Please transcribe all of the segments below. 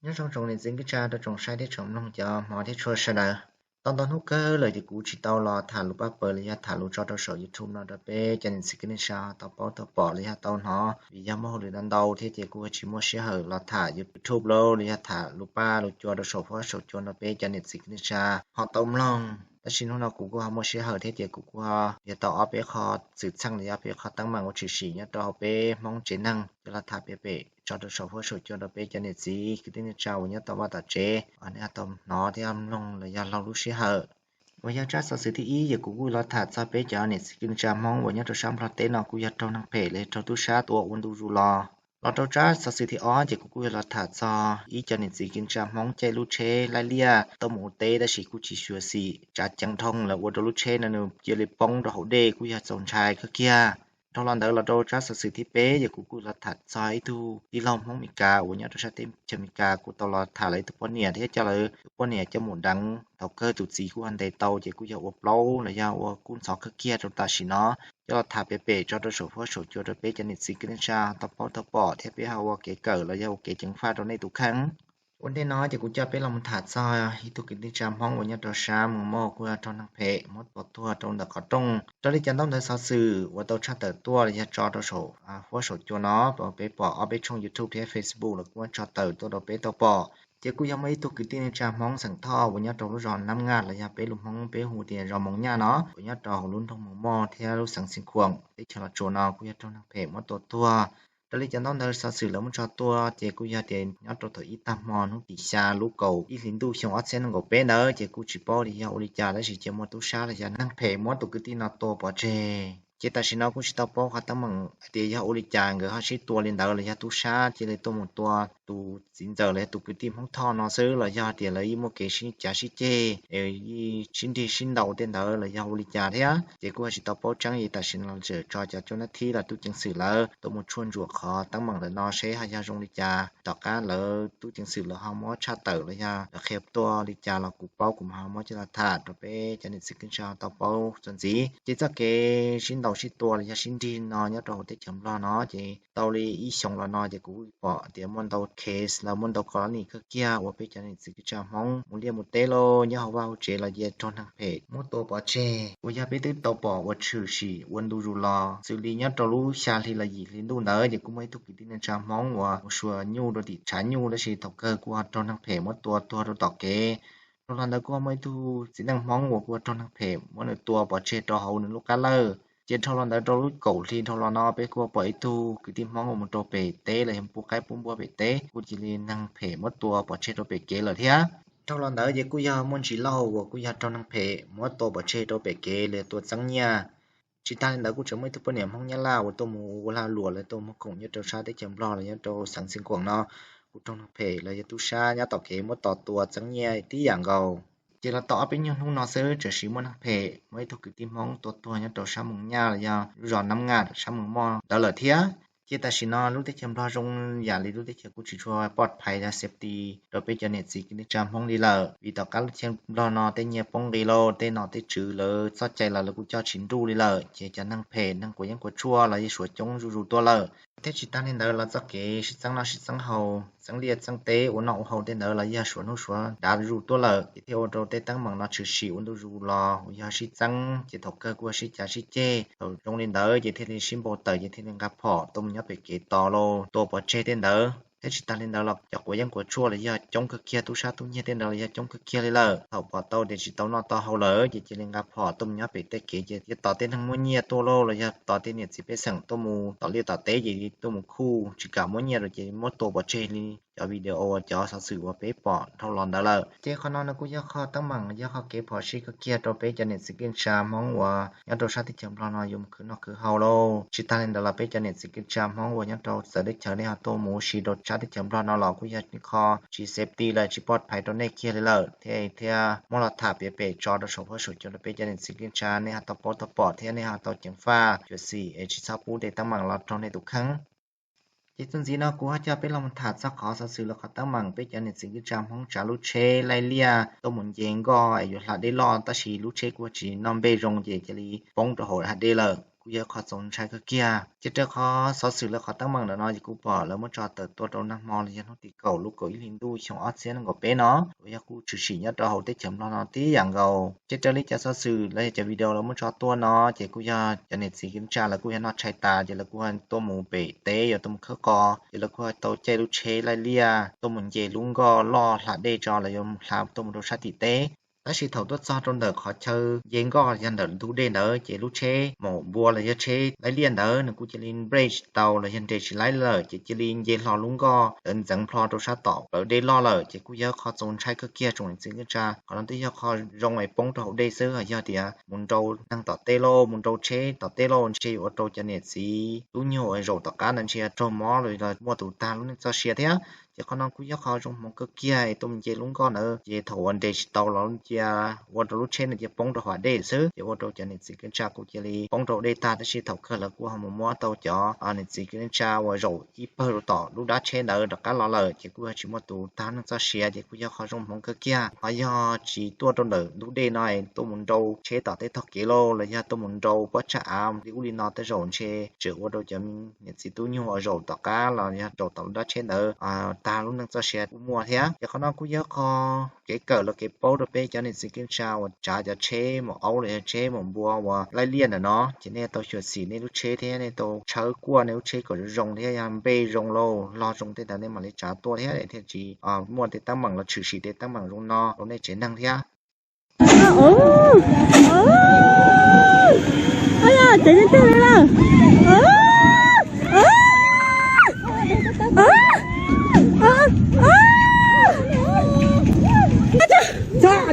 Nyob zoo tsoom niam txiv kwv tij rau tsoom saib thiab tsoom mloog cov hmov thiab tshua sawv daws. Tau ntau hnub kawg lawm ces kuv tsis tau los tham lus paj paws los yog tham lus tso rau saum YouTube no rau peb cov niam txiv kwv tij tau paub tau pom los yog tau hnov, vim yog muaj hauj lwm ntau thiab ces kuj tsis muaj sij hawm los tham YouTube los yog tham lus paj lus cua rau saum huab saum cua rau peb cov niam txiv kwv tij ho tau mloog. Tab sis hnub no kuv kuj ho muaj sij hawm thiab ces kuv kuj ho yog tau ob peb qho xwm txheej los yog ob peb qho teeb meem uas tshwm sim nyob rau hauv peb Hmoob tsev neeg coj los tham piav pem tso rau saum huab saum cua rau peb cov niam txiv kwv tij neej tsa uas nyob tom vaj tom tsev nej tau hnov thiab mloog los yog laug lub sij hawm. Uas yog tsab xov xwm thib ib ces kuv kuj los tham txog peb cov niam txiv kwv tij neej tsa Hmoob uas nyob rau sab Nplog teb no kuj yog raug neeg phem los yog raug tub sab tua ua ntu zus los. Los rau tsab xov xwm thib ob ces kuv kuj yog los tham txog ib cov niam txiv kwv tij neej tsa Hmoob caij lub tsheb laij liaj tuaj mus ua teb tab sis kuj tsis xyuam xim tsav ceev dhoo lawm ua rau lub tsheb no nws cia li poob rau hauv dej kuj yog txaus ntshai kawg kiag. Dhau los ntawd los rau tsab xov xwm thib peb ces kuv kuj los tham txog ib tug tij laug Hmoob Mes Kas uas nyob rau sab teb chaws Mes Kas kuj tau los tham lawv ib tug poj niam thiab coj lawv tus poj niam coj mus deev thaum kawg tus txiv kuj ho ntes tau ces kuj yog ua plaub los yog ua kub ntxhov kawg kiag rau tam sim no. Coj los tham piav pem tso rau saum huab saum cua rau peb cov niam txiv kwv tij neej tsa tau paub tau pom thiab peb ho ua kev kawm los yog ua kev ceev faj rau nej tus kheej. Ua ntej no ces kuv coj peb los mus tham txog ib tug kwv tij neej tsa Hmoob uas nyob rau sab Moos Moj kuj yog raug neeg phem muab tua tuag rau ntawm qhov rooj. Raws li cov ntaub ntawv xov xwm uas tau tshaj tawm tuaj los yog tso rau saum huab saum cua no, peb pom ob peb tshooj YouTube thiab Facebook los kuj muab tso tawm tuaj rau peb tau pom. Ces kuj yog muaj ib tug kwv tij neej tsa Hmoob xeem Thoj uas nyob rau lub zos Nab Ngaj los yog peb lus Hmoob peb hu tias zos Moos Nyaj no uas nyob rau hauv lub nroog Moos Moj thiab lub xeev Xeev Khuam teb chaws Los Tsuas no kuj yog raug neeg phem muab tua tuag. Raws li cov ntaub ntawv xov xwm lawv muab tso tuaj ces kuj yog tias nyob rau thaum ib tag hmo hnub tim xya lub kaum ib hli ntuj xyoo ob txhiab nees nkaum peb ntawd ces kuj tsis paub li yog ua li cas tab sis cia muaj tub sab los yog neeg phem muab tus kwv tij no tua pov tseg. Ces tam sim no kuj tsis tau paub qhov teeb meem hais tias yog ua li cas nkawd ho sib tua li ntawd los yog tub sab cia li tuaj mus tua tus txiv ntxawm los yog tus kwv tij Hmoob Thoj no xwb los yog tias lawv yeej muaj kev sib cav sib ceg es yeej sib nrig sib ntaus tej ntawd los yog ua li cas thiab ces kuj tsis tau paub tseeb. Tam sim no tseem tso cov cuab nab thib los tub ceev xwm lawv tuaj mus tshuaj ntsuam qhov teeb meem ntawm no seb ho yog zoo li cas. Tom qab lawv tub ceev xwm lawv ho muab tshaj tawm los yog lawv qhia tuaj li cas los kuv paub kuv mam ho muab coj los tham rau peb cov niam txiv kwv tij tau paub txuas ntxiv. Ces txoj kev sib ntaus sib tua los yog sib nrig no nyob rau hauv teb chaws Nplog no ces tau li ib xyoos los no ces kuv pom tias muaj ntau case los muaj ntau colony kawg kiag uas peb cov niam txiv kwv tij Hmoob mus liaj mus teb los nyob hauv vaj hauv tsev los cia raug neeg phem muab tua pov tseg uas yog peb twb tau pom uas tshwm sim ua ntu zus los xws li nyob rau lub xya hli los yim hli ntuj ntawd ces kuj muaj ib tug kwv tij neej tsa Hmoob uas mus xyuas nyuj rau tim tshav nyuj tab sis thaum kawg kuj ho raug neeg phem muab tua tuag rau tom kev. Dhau los ntawd kuj ho muaj ib tug txiv neej Hmoob uas kuj ho raug neeg phem muab nws tua pov tseg rau hauv nws lub qab lawj. Ces dhau los ntawd rau lub kaum hli dhau los no peb kuj pom ib tug kwv tij Hmoob uas mus rau pem teb los yog pub qaib pub npua pem teb kuj cia li neeg phem muab tua pov tseg rau pem kev lawm thiab. Dhau los ntawd ces kuj yog muaj ntsis lauj uas kuj yog raug neeg phem muab tua pov tseg rau pem kev los tua txeeb nyiaj. Tsis tas li ntawd kuj tseem muaj ib tug poj niam Hmoob Nyab Laj uas tuaj mus ua lag luam los tuaj muag khoom nyob rau sab teb chaws Nplog los nyob rau xeev Xeev Khuam no kuj raug neeg phem los yog tub sab nyob tom kev muab tos tua txeeb nyiaj tib yam nkaus. Ces los tau ob peb nyuag hnub no xwb tseem siv muaj neeg phem muab ib tug kwv tij Hmoob tua tuag nyob rau sab Moos Nyaj los yog lub zos Nab Ngaj sab Moos Moj ntawd lawm thiab. Ces tam sim no lub teb chaws Nplog zoo yam li lub teb chaws kuj tsis tshua poj phais yog safety rau peb cov niam txiv kwv tij neej tsa Hmoob li lawm vim tom qab lub teb chaws Nplog no tej nyiaj poob nqis lauj tej nom tej tswv lawv txoj cai los lawv kuj coj tsis nruj li lawm ces cov neeg phem neeg quav yeeb quav tshuaj los yeej suav coob zuj zus tuaj lawm. Thiab tsis tas li ntawd los txoj kev sib txeeb noj sib txeeb haus txeeb liaj txeeb teb ua noj ua haus tej ntawd los yog suav hnub suav dav zuj zus tuaj lawm ces thiaj ua rau tej teeb meem no tshwm sim ua ntu zus los yog sib txeeb ces thaum kawg kuj sib cav sib ceg thaum zoo li ntawd ces thiaj li sib npau taws ces thiaj li nqa phom tuaj mus nyob pem kev tos los tua pov tseg tej ntawd. Thiab tsis tas li ntawd los cov quav yeeb quav tshuaj los yog coob kawg kiag tub sab tub nyiag tej ntawd los yog coob kawg kiag li lawm thaum pom tau tias tsis tau noj tau haus lawm ces cia li nqa phom tuaj mus nyob pem tej kev ces thiaj tos tej neeg muaj nyiaj tuaj lauj los yog tos tej niam txiv pej xeem tuaj mus tom liaj tom teb ces tuaj mus khuj tsis kam muab nyiaj rau ces muab tua pov tseg li cov video uas cov xov xwm uas peb pom dhau los ntawd lawm. Ces qhov no no kuj yog qhov teeb meem yog qhov kev phom sij kawg kiag rau peb cov niam txiv kwv tij Hmoob uas nyob rau sab teb chaws Nplog no yuav mus khwv noj khwv haus lauj. Tsis tas li ntawd los peb cov niam txiv kwv tij Hmoob uas nyob rau txawv teb chaws nej ho tuaj mus ua si rau sab teb chaws Nplog no los kuj yog qho tsis safety los tsis poj phais rau nej kiag li lawm thiab thiaj muab los tham piav pem tso rau saum huab saum cua rau peb cov niam txiv kwv tij nej ho tau paub tau pom thiab nej ho tau ceev faj cuam xim es tsis txhob pub tej teeb meem los raug nej tus kheej. Ces txuas ntxiv no kuv ho coj peb los mus tham txog qhov xov xwm los qhov teeb meem peb cov niam txiv kwv tij Hmoob tsav lub tsheb laij liaj tuaj mus nce nkoj es yuav hla dej loj tab sis lub tsheb kuj tsis noj npej zoo ces cia li poob rau hauv hav dej lawm. kuj yog qhov txaus ntshai kawg kiag. Ces raws qhov xov xwm lawv qhov teeb meem ntawm no ces kuv pom lawv muab tso tawm tuaj rau nag hmo los yog hnub tim kaum lub kaum ib hli ntuj xyoo ob txhiab nees nkaum peb no, uas yog kuj tshwm sim nyob rau hauv teb chaws Nplog no tib yam nkaus. Ces raws li cov xov xwm los yog cov video lawv muab tso tuaj no ces kuj yog cov niam txiv kwv tij neej tsa lawv kuj yog noj tshais tas ces lawv kuj tuaj mus pem teb yuav tuaj mus khawb qos, ces lawv kuj tau caij lub tsheb laij liaj tuaj mus nce lub nkoj loj hla dej tso los yuav hla tuaj mus rau sab tim teb. Tab sis thaum tuaj txog rau ntawm qhov chaw nce nkoj yog ntawm ntug dej ntawd ces lub tsheb maum npua los yog tsheb laij liaj ntawd nws kuj cia li brake tsis tau los yog nres tsis laib lawm ces cia li nce hlo lub nkoj ntawd ntxeev plho rau sab tom plawv dej loj lawm. Ces kuj yog qhov txaus ntshai kawg kiag tsoom niam txiv kwv tij neej tsa. Qhov no twb yog qhov zoo es poob rau hauv dej xwb, yog tias mus nrau neeg tom teb lauj, mus nrau tsheb tom teb lauj ntshe yuav ua rau cov niam txiv tub nyuag uas zaum tom qab ntawd ntshe raug mob los muaj tus tag lub neej txoj sia thiab. Ces qhov no kuj yog qhov zoo hmoov kawg kiag es tuaj mus nce lub nkoj ntawd ces thaum uas nres tsis tau los cia ua rau lub tsheb ntawd cia poob rau hauv dej xwb ces ua rau cov niam txiv kwv tij neej tsa kuj cia li poob rau dej tag. Tab sis thaum kawg lawv kuj ho mus muab tau cov niam txiv kwv tij neej tsa uas zaum ib pawg rau tom lub dab tsheb ntawd rov qab los lawm ces kuj yog tsis muaj tus tag lub neej txoj sia. Ces kuj yog qhov zoo hmoov kawg kiag, qhov yog tsis tuaj rau ntawm ntug dej no tuaj mus nrau tsheb tom tej tog kev lauj los yog tuaj mus nrau pob tsag av li ub li no tej zaum ntshe tseem ua rau cov niam txiv tub nyuag uas zaum tom qab los yog zaum tom lub dab tsheb ntawd tag lub neej txoj sia kuj muaj thiab. Ces qhov no kuj yog qhov kev kawm los kev paub rau peb cov niam txiv kwv tij neej tsa uas tsav cov tsheb maum aub los yog tsheb maum npua uas laij liaj ntawm no ces nej tau xyuam xim nej lub tsheb thiab nej tau tshawb kuaj nej lub tsheb kom zoo zoo thiab yog npe zoo lauj log zoo tej ntawd nej mam li tsav tuaj thiab thiaj tsis muaj tej teeb meem los tshwm sim tej teeb meem zoo no rau nej tsev neeg thiab.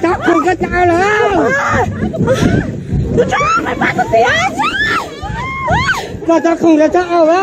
Cov khoom koj tsav lawm. Koj cov khoom yuav tsav au a.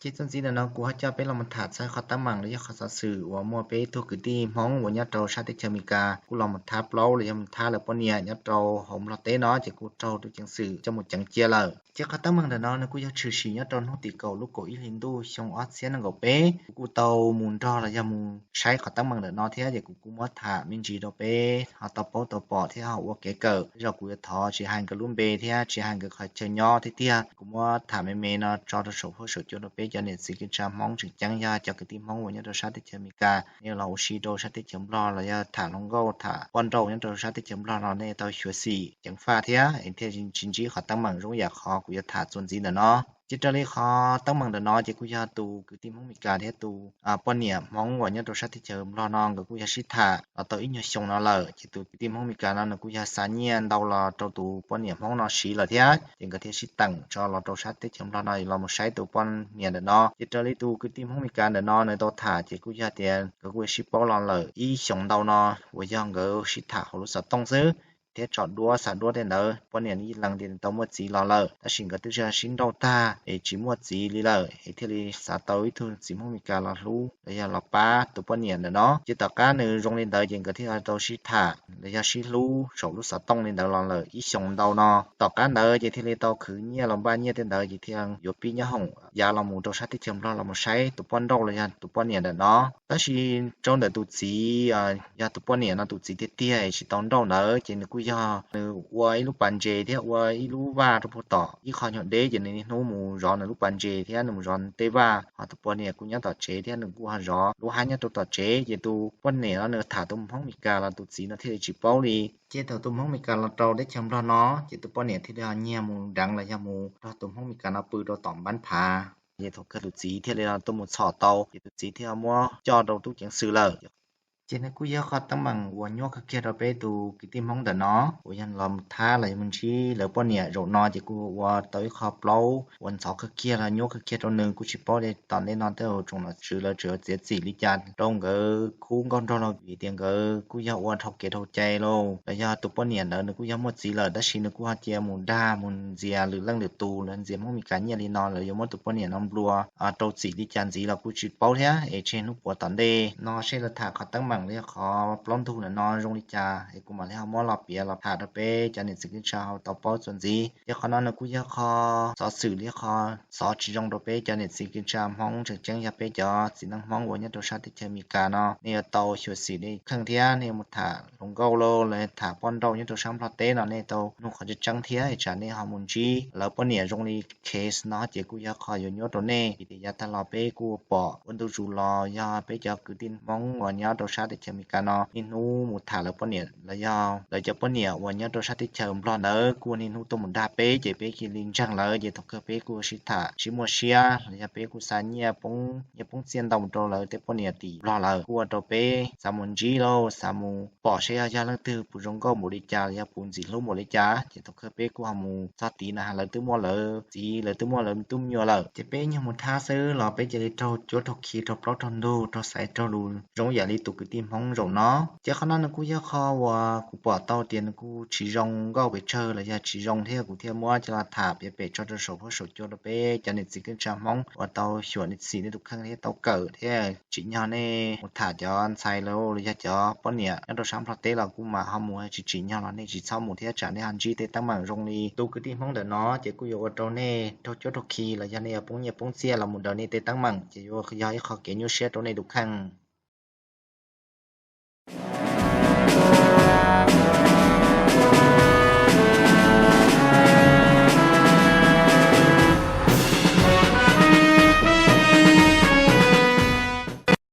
Ces txuas ntxiv ntawm no kuv ho coj peb los mus tham txog qhov teeb meem los yog qhov xov xwm uas muaj peb tug kwv tij Hmoob uas nyob rau sab teb chaws Amelikas kuj los mus thab plaub los yog mus thab lawv poj niam nyob rau hauv Nplog teb no ces kuj raug tus ceev xwm coj mus ceev cia lawm. Ces qhov teeb meem ntawm no nws kuj yog tshwm sim nyob rau hnub tim kaum lub kaum ib hli ntuj xyoo ob txhiab nees nkaum peb. Kuv kuj tau mus nrog los yog mus saib qhov teeb meem ntawm no thiab ces kuv kuj muab tham me ntsis rau peb ho tau paub tau pom thiab ho ua kev kawm. Tej zaum kuv yuav thov tsis hais nkawd lub npe thiab tsis hais nkawd qhov chaw nyob thiab tiag. Kuv muab tham me me no tso rau saum huab saum cua rau peb cov niam txiv kwv tij neej tsa Hmoob tseem ceeb yog cov kwv tij Hmoob uas nyob rau sab teb chaws Amelikas nej los ua si rau sab teb chaws Nplog los yog tham hluas nkauj tham poj nrauj nyob rau sab teb chaws Nplog no nej tau xyuam xim ceev faj thiab thiaj tsis ntsib qhov teeb meem zoo yam qhov kuv yuav tham txuas ntxiv ntawm no. Ces raws li qhov teeb meem ntawm no ces kuj yog tus kwv tij Hmoob Amelikas thiab tus poj niam Hmoob uas nyob rau sab teb chaws Nplog no nkawd kuj yog sib tham los tau ib nyuag xyoo no lawm. Ces tus kwv tij Hmoob Amelikas no nws kuj yog xa nyiaj ntau los rau tus poj niam Hmoob no siv lawm thiab ces nkawd thiaj sib teem tso los rau sab teb chaws Nplog no los mus saib tus poj niam ntawm no. Ces raws li tus kwv tij Hmoob Amelikas ntawm no nws tau tham ces kuj yog tias nkawd kuj sib paub los lawm ib xyoos ntau no uas yog nkawd sib tham hauv lub xov tooj xwb thiab tso duab xa duab tej ntawd. Poj niam ib leeg tias nws tau muaj txiv los lawm tab sis nkawd twb sib nrauj tag es tsis muaj txiv li lawm es thiaj li xav tau ib tug txiv Hmoob Amelikas los hlub los yog los pab tus poj niam ntawm no. Ces tom qab nws zoo li ntawd ces nkawd thiaj tau sib tham los yog sib hlub saum lub xov tooj li ntawd los lawm ib xyoos ntau no. Tom qab ntawd ces thiaj li tau khwv nyiaj los npaj nyiaj tej ntawd ces thiaj yuav pib nyob hoom yav los mus rau sab teb chaws Nplog los mus saib tus poj nrauj los yog tus poj niam ntawm no. Tab sis rau ntawm tus txiv yog tus poj niam no tus txiv tiag tiag tsis tau nrauj ntawd ces nws kuj yog nws ua ib lub pas ntses thiab ua ib lub vaj rau puag tom ib qho nyuag deb ces nws niaj hnub mus zov nws lub pas ntses thiab nws mus zov tej vaj. Ho tus poj niam kuj nyob tom tsev thiab nws kuj ho zov lub hab nyob rau tom tsev. Ces tus poj niam no nws tham tus Hmoob Amelikas los tus txiv no thiaj li tsis paub li. Ces thaum tus Hmoob Amelikas los rau teb chaws Nplog no ces tus poj niam thiaj li ho nyiag mus deev los yog mus nrog tus Hmoob Amelikas no pw rau tom npab phav. Ces thaum kawg tus txiv thiaj li tuaj mus txhom tau ces tus txiv thiaj muab coj rau tub ceev xwm lawm. Ces nws kuj yog qhov teeb meem uas nyuaj kawg kiag rau peb tus kwv tij Hmoob ntawm no uas yog los thab los yog mus ntsib lawv poj niam zaum no ces kuj ua tau ib qho plaub uas ntxhov kawg kiag los nyuaj kawg kiag rau nws. Kuj tsis paub li tom ntej no tej tsoom nom tswv lawv tseem yuav txiav txim li cas rau nkawd khub nkauj nraug los vim tias nkawd kuj yog ua dhau kev dhau cai lauj. Los yog tus poj niam ntawd nws kuj yog muaj txiv lawm tab sis nws kuj ho cia mus dag mus ntxias lwm leej lwm tus, lawv ntxias Hmoob Mes Kas nyiaj li no, lawv yuav muab tus poj niam no nplua rau txim li cas ntxiv los kuj tsis paub thiab. Es tseg hnub puav tom ntej no seb lawv tham qhov teeb meem los yog qhov plaub ntug ntawm no zoo li cas es kuv mam li ho muab los piav los tham rau peb cov niam txiv kwv tij neej tsa tau paub txuas ntxiv. Ces qhov no nws kuj yog qhov xov xwm li qhov xov tsis zoo rau peb cov niam txiv kwv tij neej tsa Hmoob, tseem ceeb yog peb cov txiv neej Hmoob uas nyob rau sab teb chaws Amelikas no nej yuav tau xyuam xim li kheej thiab nej mus tham hluas nkauj los los tham poj nrauj nyob rau sab Nplog teb no nej tau nug qhov tseeb tseeb thiab tsam nej ho mus ntsib lawv poj niam zoo li case no ces kuj yog qhov yuav nyuaj rau nej. Vim tias yav tag los peb kuj pom ua ntu zus los yog peb cov kwv tij Hmoob uas nyob rau sab teb chaws Amelikas no niaj hnub mus tham lawv poj niam los yog lawv cov poj niam uas nyob rau sab teb chaws Nplog ntawd kuj niaj hnub tuaj mus dag peb ces peb cia li ntseeg lawv ces thaum kawg peb kuj sib tham sib muaj siab los yog peb kuj xa nyiaj poob nyiaj poob txiaj ntau mus rau lawv tej poj niam tim Nplog lawm kuj ua rau peb xav mus ntsib los xav mus pom seb yog yog leej twg puas zoo nkauj npaum li cas los yog puas ntxim hlub npaum li cas ces thaum kawg peb kuj ho mus txog tid na lawv twb muaj lawv txiv lawv twb muaj lawv tub me nyuam lawm ces peb nyuag mus thab xwb los peb cia li raug cuab raug khi raug plaub raug ntug raug xaiv raug lus zoo yam li tus kwv tij Hmoob zaum no. Ces qhov no nws kuj yog qhov uas kuv pom tau tias nws kuj tsis zoo nkauj pes tsawg los yog tsis zoo thiab kuv thiaj muab coj los tham piav pem tso rau saum huab saum cua rau peb cov niam txiv kwv tij neej tsa Hmoob uas tau xyuam xim nej tus kheej thiab tau kawm thiab tsim nyog nej mus tham cov ntxhais los yog cov poj niam nyob rau sab Nplog teb los kuj mam ho mus, tsis tsim nyog los nej tsis txhob mus thiab tsam nej ho ntsib tej teeb meem zoo li tus kwv tij Hmoob ntawm no ces kuj yuav ua rau nej raug cuab raug khi los yog nej yuav poob nyiaj poob txiaj los mus daws nej tej teeb meem ces yuav yog ib qho kev nyuaj siab rau nej tus kheej.